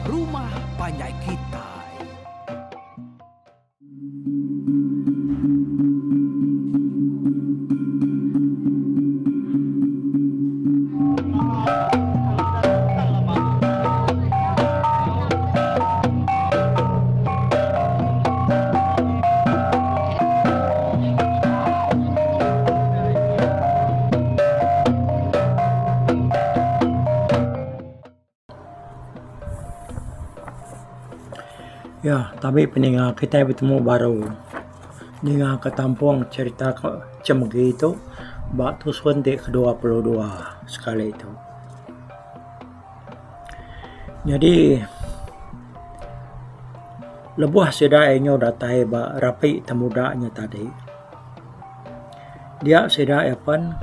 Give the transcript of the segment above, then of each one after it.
Rumah Panjai Kitai. Ya, tabi peninga kitai betemu baru ninga ke tampung cherita Chemegi tu ba tusun ti ke 22 sekali tu. Nyadi lebuh sida inya datai ba rapi temuda nya tadi dia sida iya pen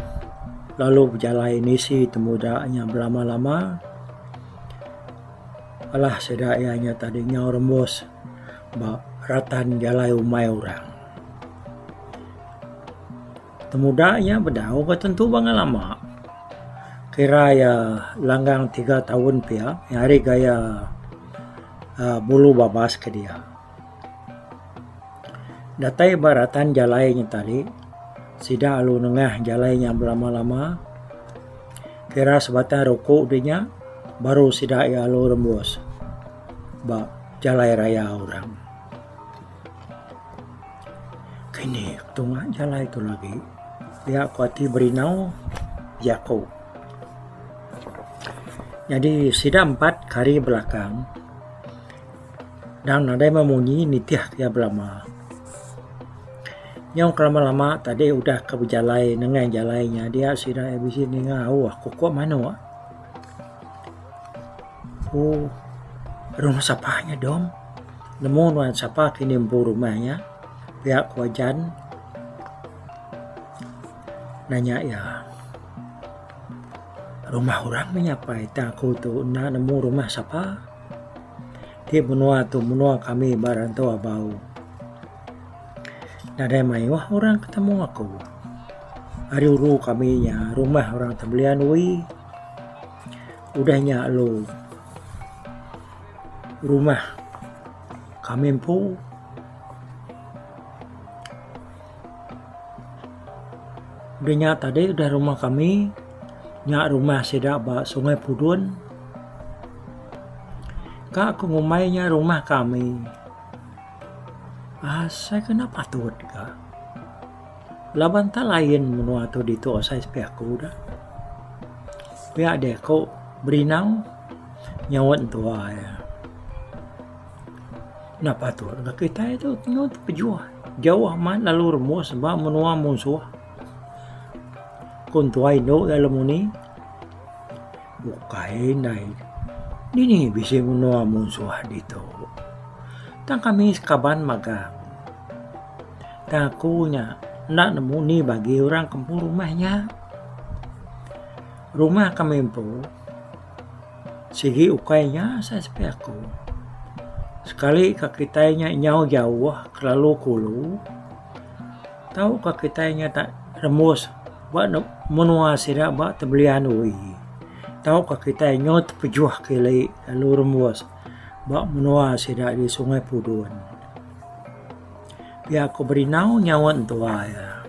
lalu bejalai nisi temuda nya belama-lama alah sida iya nya tadi nyau rembus ba ratan jalai umai orang. Temuda nya bedau ga tentu bangat lama kira iya langgang tiga taun pia ari gaya uhh bulu babas ke dia. Datai ba ratan jalai nya tadi sida lalu nengah jalai nya belama-lama kira sebatang ruku deh nya baru sida iya lalu rembus ba jalai raya orang. Kini tunga jalai tu lagi pia ku ati Berinau jaku. Nyadi sida empat ke ari belakang. Dang nadai meh munyi nitih iya belama. Nyau ke lama-lama tadi udah ke bejalai nengah jalai nya dia sida iya bisi ninga auh kukuk manuk. Ooh rumah sapa nya dong nemu nuan sapa kini empu rumah nya pia ku Ajan nanya iya. Rumah orang meh nyapai tang aku tu enda nemu rumah sapa. Ti menua tu menua kami ba Rantau Abau. Nadai mayuh orang ke temu aku. Ari uru kami nya rumah orang Tebelian Wi. Udah nya lalu rumah kami empu. Udah nya tadi udah rumah kami nya rumah sida ba Sungai Pudun. Ka ku ngumbai nya rumah kami asai ke enda patut ka. Laban tak lain menua tu ditu asai sepi aku da. Pia deh ku Berinau nyaut entua iya. Enda patut ga kitai tu nyau tepejuh jauh amat lalu rembus ba menua munsuh. Ku entua indu iya lalu muni ukai indai dini bisi menua munsuh ditu. Tang kami sekaban magang. Tang aku nya enda nemu ni bagi orang ke empu rumah nya. Rumah kami empu. Sigi ukai nya asai sepi aku. Sekali ka kitai nya nyau jauh kelalu kulu tau ka kitai nya tak rembus ba menua sida ba tebelian wi tau ka kitai nyau tepejuh kili lalu rembus ba menua sida di Sungai Pudun. Pia ku Berinau nyaut entua iya.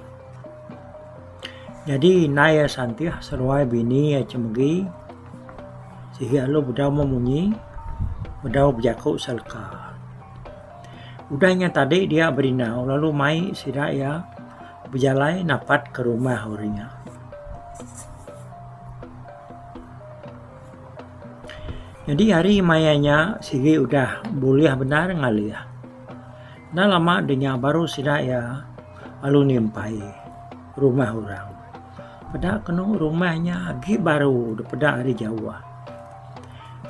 Nyadi indai iya santih seruai bini iya chemegi sigi lalu bedau meh munyi bedau bejaku seleka. Udah nya tadi dia berinau lalu mai sida iya bejalai napat ke rumah orang nya. Nyadi hari maya nya sigi udah bulih bendar ngalih. Enda lama deh nya baru sida iya lalu nimpai rumah orang. Peda kenu rumah nya agi baru dep peda ari jauh.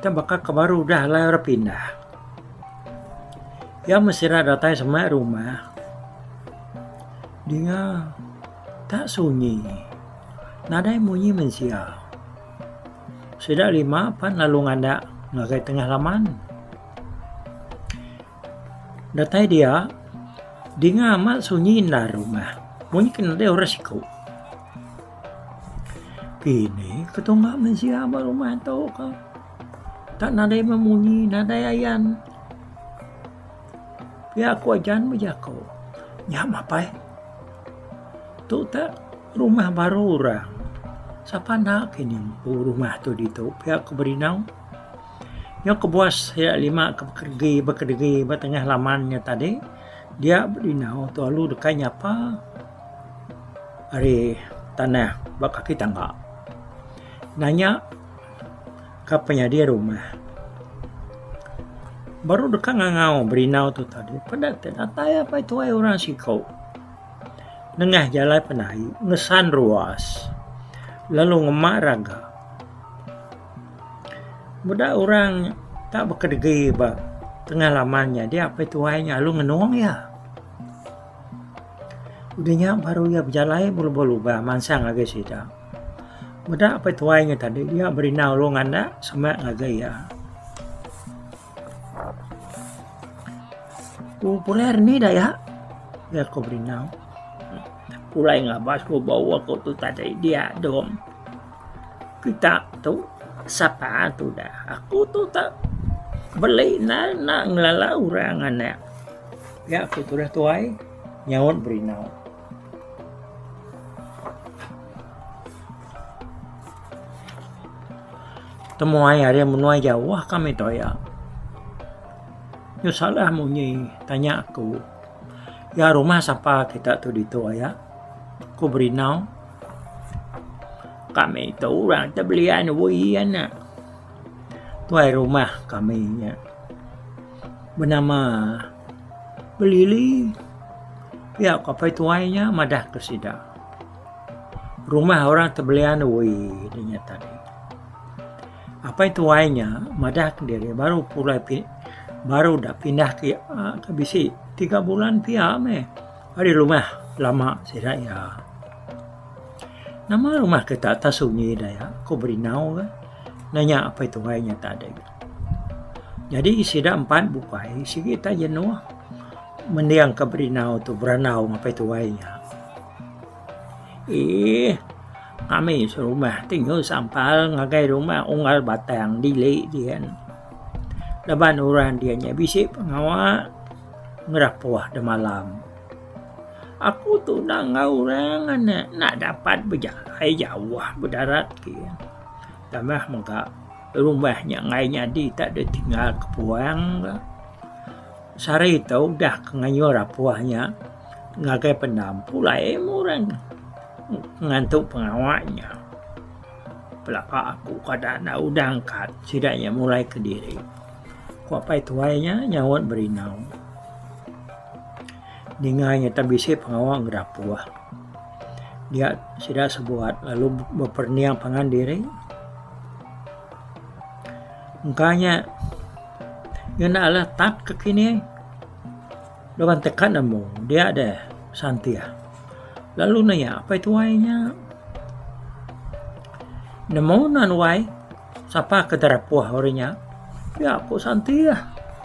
Tang baka ke baru udah alai orang pindah. Iya meh sida datai semak rumah dinga tak sunyi nadai munyi mensia. Sida lima pan lalu ngadak ngagai tengah laman. Datai dia, dinga amat sunyi endar rumah. Munyi ke nadai orang siku. Kini ke tunga mensia ba rumah tu ka. Tak nadai memunyi nadai ayan. Pia ku Ajan bejaku. Nya mapai. Tu tak rumah baru orang. Sapa enda kini empu rumah tu ditu pia ku Berinau. Nyau kebuah sida lima ke bekedegi bekedegi ba tengah laman nya tadi dia Berinau tu lalu deka nyapa ari tanah ba kaki tangga. Nanya ka penyadi rumah. Baru deka ngangau Berinau tu tadi peda te datai apai tuai orang siku. Nengah jalai penayi ngesan ruas lalu ngema raga. Meda orang tak bekedegi ba tengah laman nya dia apai tuai nya lalu ngenung iya. Udah nya baru iya bejalai belubah-lubah mansang ngagai sida. Meda apai tuai nya tadi dia berinau lalu nganda semak ngagai iya. Ku pulai hari ni daya pia ku Berinau. Pulai ngabas ku bau aku tu tadi dia dom. Kita tu sapa tudah aku tu tak beli enda enda ngelala orang anak. Pia ku tudah tuai nyaut Berinau. Temuai ari menua jauh kami tu aya. Nya salah munyi tanya aku. Ya rumah sapa kita tu ditu aya? Ku Berinau. Kami tu orang tebelian wee anak. Tuai rumah kami nya benama Belili. Pia ku apai tuai nya madah ke sida. Rumah orang tebelian wee deh nya tadi. Apai tuai nya madah kediri baru pulai baru da pindah ke ke bisi tiga bulan pia meh ari rumah lama sida iya. Nama rumah kita atas sunyi daya ku Berinau ke nanya apai tuai nya tadi. Nyadi sida empat bukai sigi tak jenuh mending ka Berinau tu berandau enggau apai tuai nya. Eeh kami serumah ti enggau sampal ngagai rumah unggal batang dili dian. Laban orang dian nya bisi pengawa ngerapuh da malam. Aku tu enda enggau orang anak enda dapat bejalai jauh bedarat kiye. Tambah mega rumah nya enggai nyadi tak deh tinggal ke puang ka. Sehari tu udah ke ngayuh rapuh nya ngagai pendam pulai meh orang ngantu pengawa nya. Pelaba aku kada enda udah angkat sida nya mulai kediri. Ku apai tuai nya nyaut berinau. Ninga nya tak bisi pengawa ngerapuh. Dia sida sebuat lalu beperening pangan diri. Engka nya ngena alah tap ke kini laban tekat nemu dia deh santih lalu ne iya apai tuai nya nemu ne wai sapa ke terapuh hari nya pia ku santih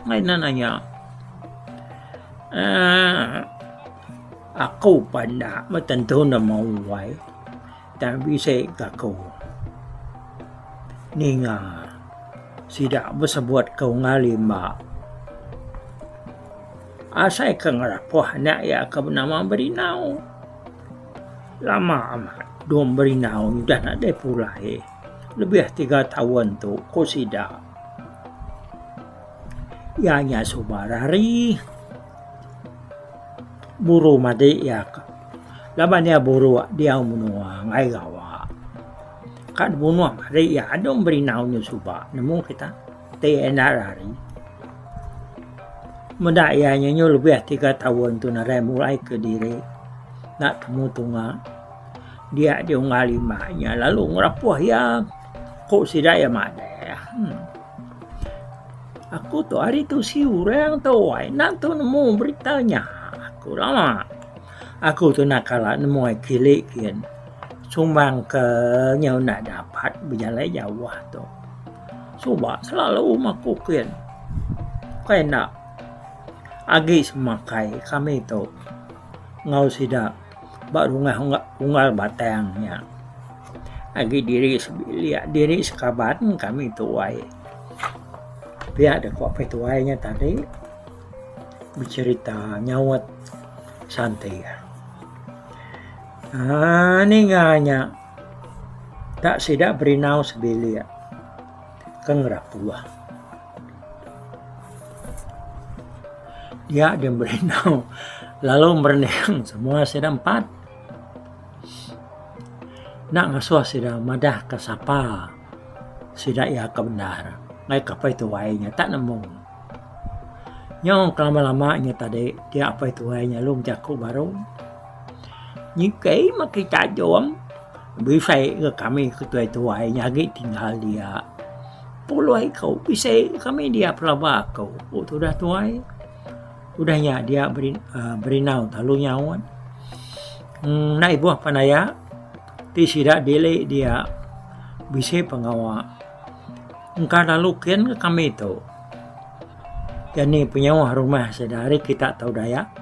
ngai ne nanya uhh aku pa enda meh tentu nemu wai. Tang bisi ka aku ninga sida besebut ke unggal limba. Asai ke ngerapuh anak iya ke benama Berinau. Lama amat dong Berinau udah nadai pulai lebih tiga taun tu ku sida. Iya nya suba rari. Buru madik iya ka. Laban iya buruk diau menua enggai gawa. Ka dibunuh madik iya adung berinau nyu suba nemu kita ti iya enda rari. Meda iya nya nyu lebih tiga taun tu nadai mulai kediri enda temu tunga dia diunggal lima nya lalu ngerapuh iya ku sida iya madah. Aku tu ari tusi orang tu ai enda tu nemu berita nya aku lama. Aku tu enda kala nemu ai kili kin sumbang ke nyau enda dapat bejalai jauh tu. Suba selalu meh aku kin. Kai enda agi semakai kami tu enggau sida ba rumah unggal batang nya. Agi diri sebilik diri sekaban kami tu ai. Pia deh ku apai tuai nya tadi becherita nyaut Santih. Aaa ninga nya tak sida berinau sebilik ke ngerapuh. Dia deh berinau lalu merening semua sida empat. Enda ngasuh sida madah ka sapa sida iya ke bendar ngagai ka apai tuai nya tak nemu. Nyau ke lama lama nya tadi dia apai tuai nya lalu bejaku baru nyukai meh kita jom bisi ga kami ke tuai tuai nya agi tinggal dia. Puluh iku bisi kami dia pelaba aku ku tudah tuai. Udah nya dia berinau lalu nyaut enda ibuh pan aya ti sida dili dia bisi pengawa engka lalu kin ke kami tu. Jani penyauh rumah sida ari kita tau Dayak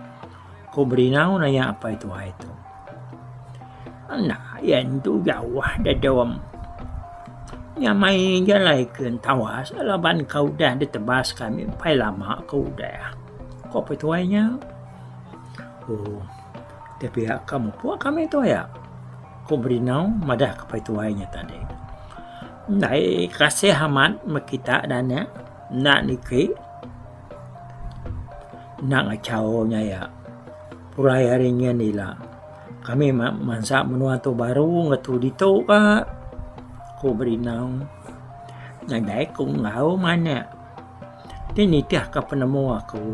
ku Berinau nanya apai tuai tu. Enda iya entu jauh dadom nyamai jalai ke entawas laban ka udah ditebas kami empai lama ke udah. Ko apai tuai nya. Ooh ti pia ka mupuk kami tu aya ku Berinau madah ke apai tuai nya tadi. Ndai kasih amat meh kita da anak enda niki enda ngachau nya aya. Pulai ari nyin ila kami mansa menua tu baru ngetu ditu ka ku Berinau. Nadai ku enggau manak ti nitih ka penemu aku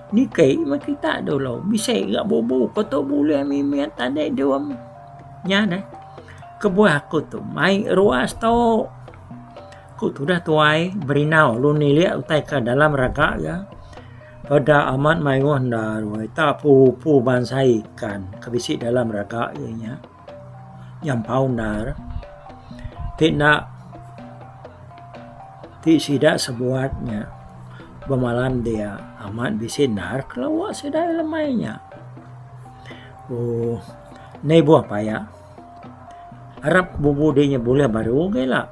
niki meh kita dulu bisi ga bubu ko tu bulih mimit tadi dum. Nya deh kebuah aku tu mai ruas tu ku tudah tuai Berinau lalu nilik utai ka dalam raga iya. Peda amat mayuh enda ruai tak pupu bansa ikan ke bisi dalam raga iya nya. Nyampau endar ti enda ti sida sebuat nya bemalam dia amat bisi endar kelawa sida lemai nya. Ooh ndai buah paya arap bubu di nya bulih baru ga ila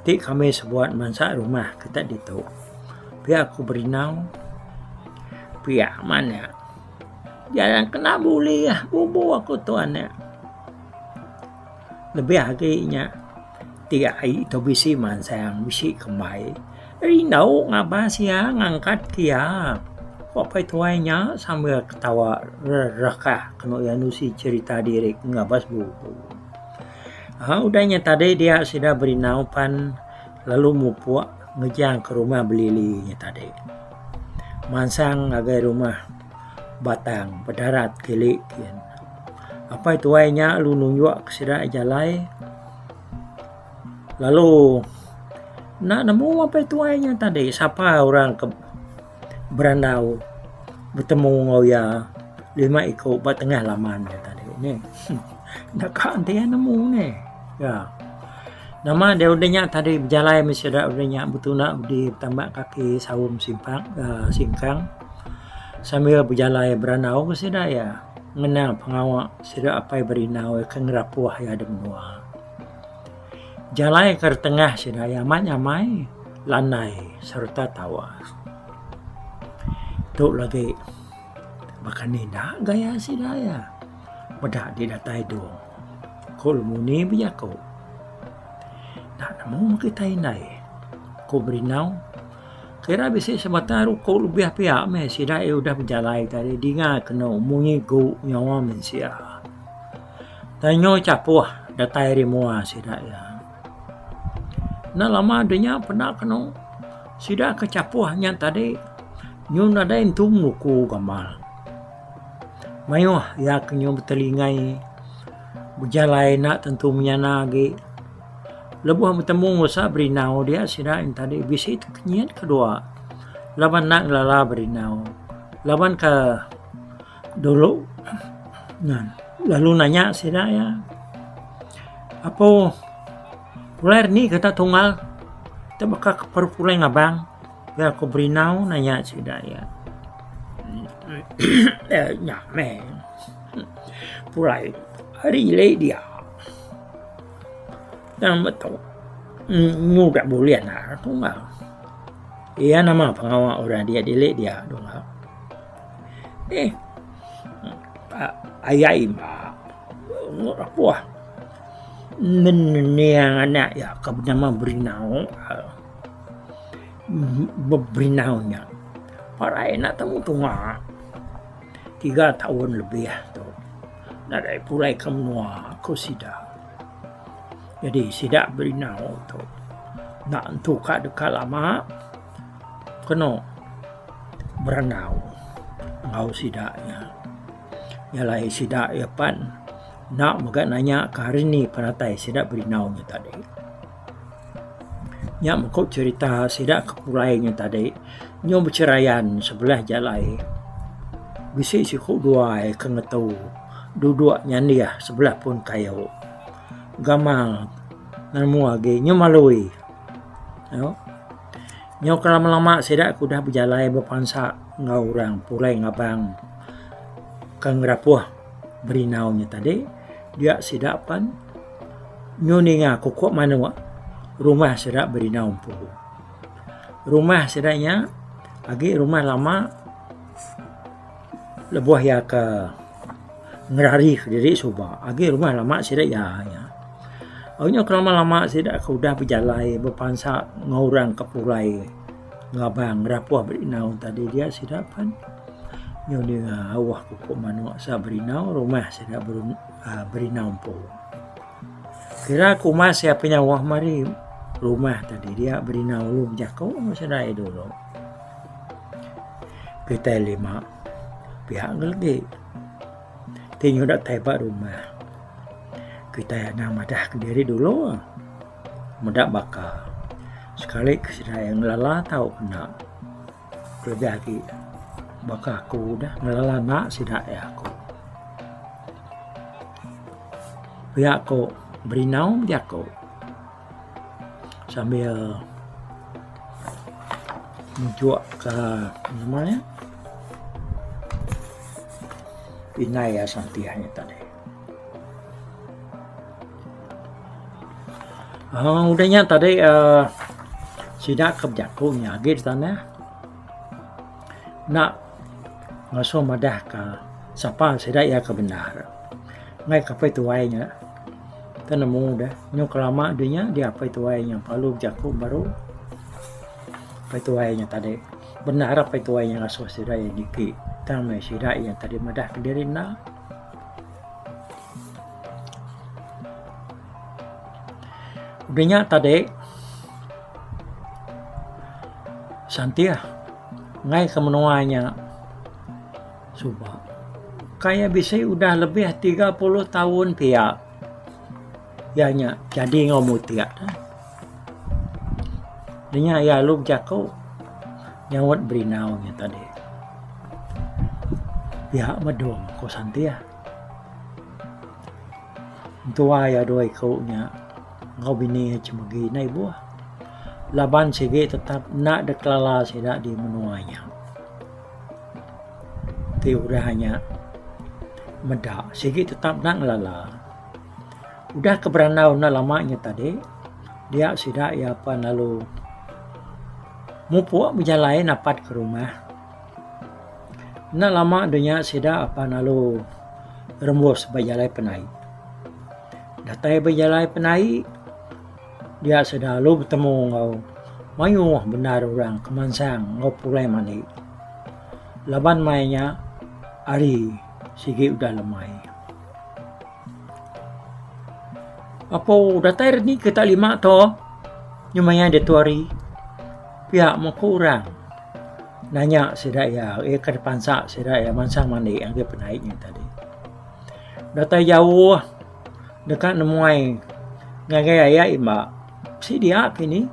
ti kami sebuat mansa rumah kita ditu. Pia ku Berinau, pia manah. Jarang kena bulih bubu aku tu anak. Lebih agi nya ti ai tu bisi mansang bisi kembai. Rindu ngabas iya ngangkat ke iya. Ku apai tuai nya sambil ketawa rerekah kenu iya nusi cherita diri ngabas bubu. Aaa udah nya tadi dia sida Berinau pan lalu mupuk ngejang ke rumah Belili nya tadi. Mansang ngagai rumah Batang bedarat kili kin. Apai tuai nya lalu nunjuk ke sida jalai lalu enda nemu apai tuai nya tadi sapa orang ke berandau betemu enggau iya lima iku ba tengah laman nya tadi neh. Enda ka enti iya nemu neh. Ya. Nama deh udah nya tadi bejalai meh sida udah nya betunda udi betambak kaki saum simpang uhh singkang sambil bejalai berandau ke sida iya ngenang pengawa sida apai berinau ke ngerapuh iya da menua. Jalai ke tengah sida iya amat nyamai landai sereta tawas. Tu lagi baka ni enda gaya sida iya. Meda ti datai dong. Ku Lemuni bejaku. Enda nemu meh kitai indai. Ku Berinau. Kira bisi sebatang ruku lebih pia meh sida iya udah bejalai tadi dinga kenu munyi gu nyawa mensia. Tanyu chapuh datai ari mua sida iya. Enda lama deh nya peda kenu sida ke chapuh nya tadi nyun nadai entu menuku gamal. Mayuh iya ke nyau betelingai bejalai enda tentu menyana agi. Lebuh betemu ngusa Berinau dia sida yen tadi bisi tekenyit kedua laban enda ngelala Berinau laban ke dulu lalu nanya sida iya apo pulai reni ke tunggal tebaka ke pulai ngabang. Pia ku Berinau nanya sida iya. Nya meh pulai ari ili dia. Tang metu nyudah bulih enda tunggal. Iya nama pengawa orang dia dili dia dungga. Eh aya imba rapuh niang anak iya ke benama Berinau Berinau nya parai enda temu tunga tiga taun lebih tu nadai pulai ke menua ku sida. Jadi sida Berinau tu enda entu ka deka lama kenu berandau enggau sida nya. Nya alai sida iya pan enda mega nanya ka hari ni penatai sida Berinau nya tadi. Nya meko cherita sida ke pulai nya tadi nyau becherayan sebelah jalai bisi siku duai ke ngetu duduk nyandih sebelah pun kayu gamal nemu agi nyau malui. Nyau ke lama lama sida ke udah bejalai bepansa enggau orang pulai ngabang ke ngerapuh berinau nya tadi dia sida pan nyu ninga kukuk manuk rumah sida berinau empu. Rumah sida nya agi rumah lama lebuh iya ke ngerari kediri suba agi rumah lama sida iya nya. Au nya ke lama lama sida ke udah bejalai bepansa enggau orang ke pulai ngabang ngerapuh berinau tadi dia sida pan nyau ninga auh kuku manuk sida berinau rumah sida uhh berinau empu. Kira ku umas iya penyauh mari rumah tadi dia berinau lalu bejaku enggau sida iya dulu. Kitai lima pia ngelegi ti nyudah datai ba rumah kitai anang madah kediri dulu meda baka sekali ke sida iya ngelala tau ke enda kelebih agi baka aku dah ngelala enda sida iya aku. Pia ku Berinau bejaku. Sambil mujuk ka nama nya indai iya santih nya tadi. uhh Udah nya tadi uhh sida ke bejaku nya agi da tanah enda ngasuh madah ka sapa sida iya ke bendar. Ngai ka apai tuai nya. Ka nemu deh nyau kelama deh nya dia apai tuai nya lalu bejaku baru apai tuai nya tadi bendar apai tuai nya ngasuh sida iya niki tang meh sida iya tadi madah kediri enda. Udah nya tadi Santih ngai ke menua nya. Suba. Kai iya bisi udah lebih 30 taun pia iya nya jadi enggau mutik. Nya iya lalu bejaku nyaut Berinau nya tadi. Pia medung ku Santih. Entua iya dua iku nya enggau bini iya chemegi enda ibuh laban sigi tetap enda dikelala sida di menua nya. Ti udah nya meda sigi tetap enda ngelala. Udah ke berandau enda lama nya tadi dia sida iya pan lalu mupuk bejalai napat ke rumah. Enda lama da nya sida pan lalu rembus ba jalai penai. Datai ba jalai penai dia sida lalu betemu enggau mayuh bendar orang ke mansang enggau pulai mandi. Laban mai nya hari sigi udah lemai. Apo datai reti kita lima to nyemaya diatu hari pia meh ku orang nanya sida iya eh ke pansa sida iya mansang mandi agi penai nya tadi. Datai jauh deka nemuai ngagai aya imba bisi dia kini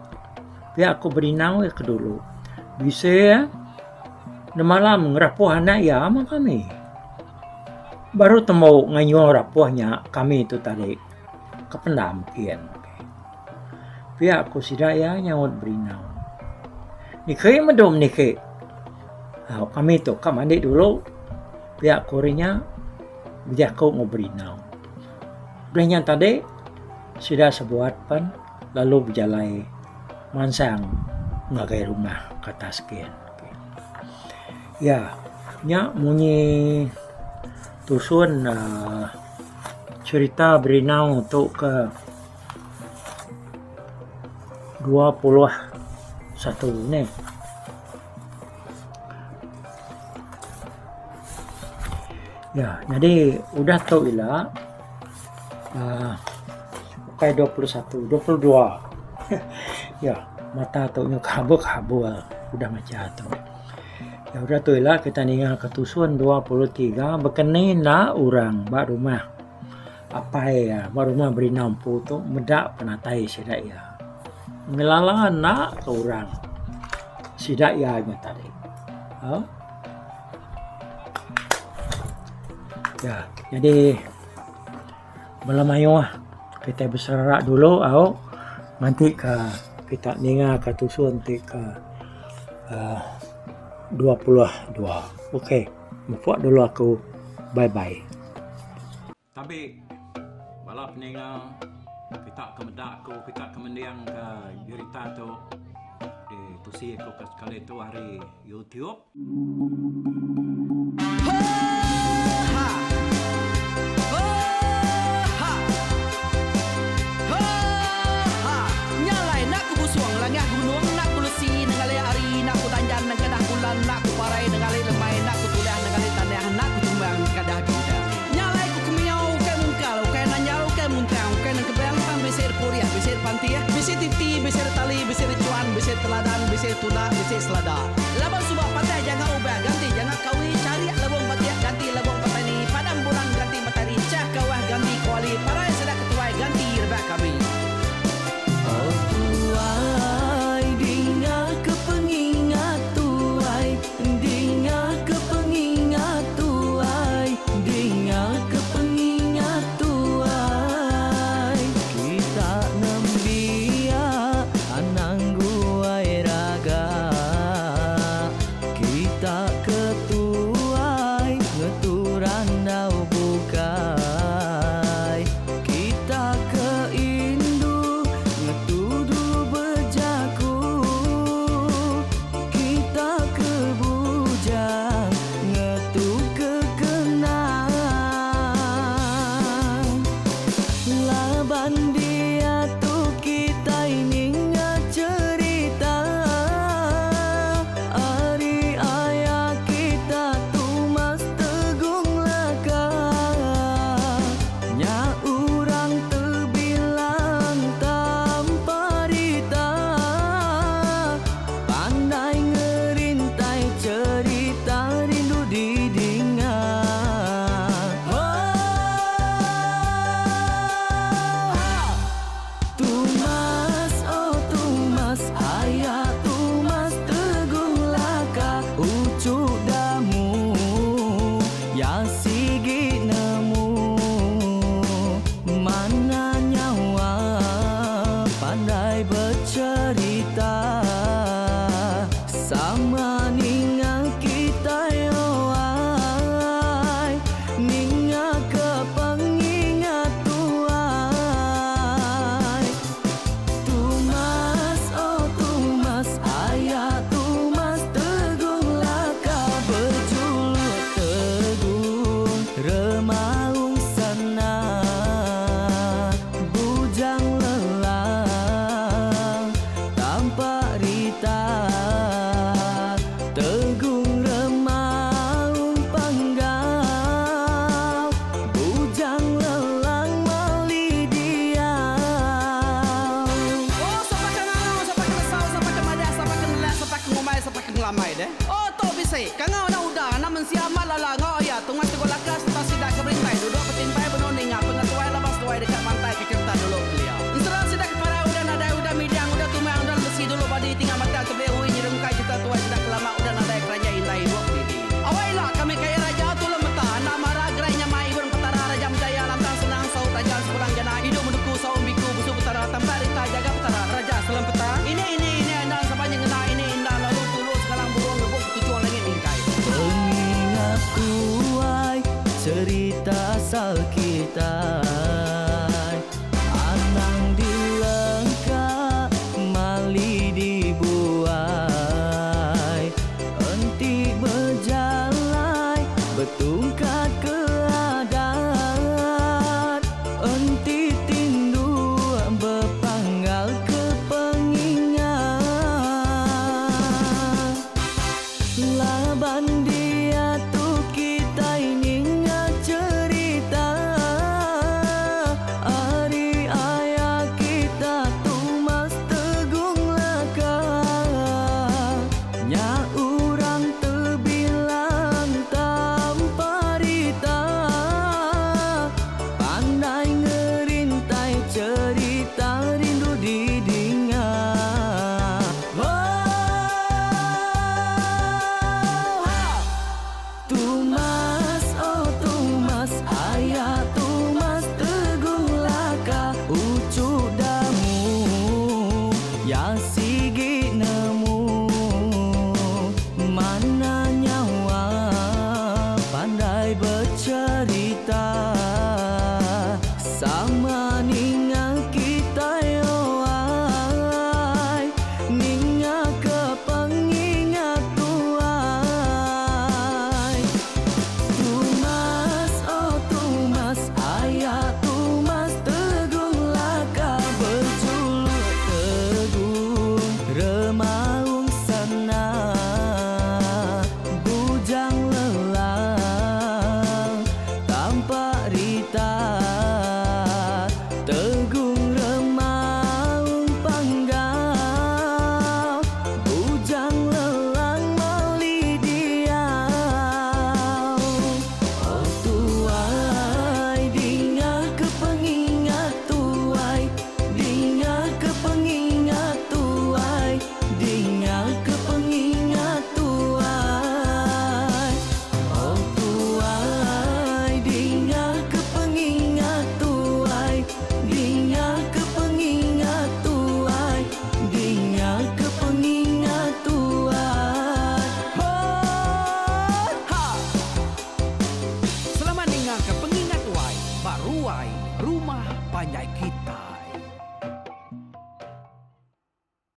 pia ku berinau iya ke dulu. Bisi nemalam ngerapuh anak iya meh kami. Baru tembu ngayuh rapuh nya kami tu tadi ke pendam kin. Pia ku sida iya nyaut berinau. Niki medum niki kami tu ka mandi dulu pia ku hari nya bejaku enggau berinau. Udah nya tadi sida sebuat pan lalu bejalai mansang. ngagai rumah ke atas kin. Iya, nya munyi tusun uhh cherita Berinau tu ke 21 neh. Ya, nyadi udah tu ila uhh ukai 21, 22 ya mata tu nyau kabur kabur udah macha tu. Ya udah tu ila kita ninga ke tusun 23 bekeni enda orang ba rumah apai iya ba rumah Berinau empu tu meda penatai sida iya. Ngelala enda ke orang sida iya nya tadi. Au. Ya, jadi bala mayuh kitai beserara dulu au nganti ka kita ninga ka tusun ti ka uhh 22. Okey, mupuk dulu aku. Bye bye. Tabi bala peninga kita ke meda aku kita ke mending ka jerita tu ditusi aku ke sekali tu ari YouTube. Nya alai ku kemiau ukai mungkal, ukai nanyal, ukai muntang, ukai nengkebang tang bisi repurih, bisi repantih, bisi titi, bisi retali, bisi rechuan, bisi teladan, bisi tunda, bisi selada. Laban suba patah janga ubah ganti janga kawi, charik lebung batik ganti lebung petani, padam bulan ganti matahari, chah kawah ganti kuali, parai sida ketuai ganti rebak kami. Oh tuai dinga ke pengingat tuai Dinga ke pengingat tuai Dinga ke pengingat tuai Kita nembiak anang guai raga Kita ke tuai ngetu randau bukai Kita ke indu ngetu dulu bejaku Kita ke bujang ngetu ke kenang Laban diatu kitai ninga cherita Ari aya kita Tumas Tegung Laka Nya urang tebilang tampa rita Pandai ngerintai cherita rindu didinga. Tumas oh Tumas aya Tumas Tegung Laka uchu damu ya sigi nemu mana nyawa pandai becherita sama ninga kitai oai ninga ke pengingat tuai Tumas oh Tumas aya Tumas Tegung Laka bejuluk Tegung Remaung Sana Bujang Lelang Tampak Rita Tegung Remaung Panggau Bujang Lelang Mali Diau. Oh sapa ke ngangau sapa ke nesau sapa ke madah sapa ke nelak sapa ke ngumbai sapa ke ngelamai deh. Oh tu bisi kangau anak uda anak mensia amat lala enggau aya tungas tegok laka sereta sida ke berintai duduk betimpai benung ninga pengetuai laban seduai deka mantai ke kereta dulu kelia. Ensera sida ke parai udah nadai udah midang udah tumang udah lemesi dulu badi tinggal batang tebeli ui nyerungkai cerita tuai sida ke lama udah nadai keranjai indai ibuk didi. Awai ila kami kaya raja tulung meta enda mara gerai nyamai ibun petara raja menjaya lantang senang saut raja sepulang jana idup menuku saum biku busu petara tampak rita jaga petara raja selem peta ini ini ini endang sapa nyengena ini endang lalu tulu sengalang burung ngebuk ketuchung langit mingkai. Ya.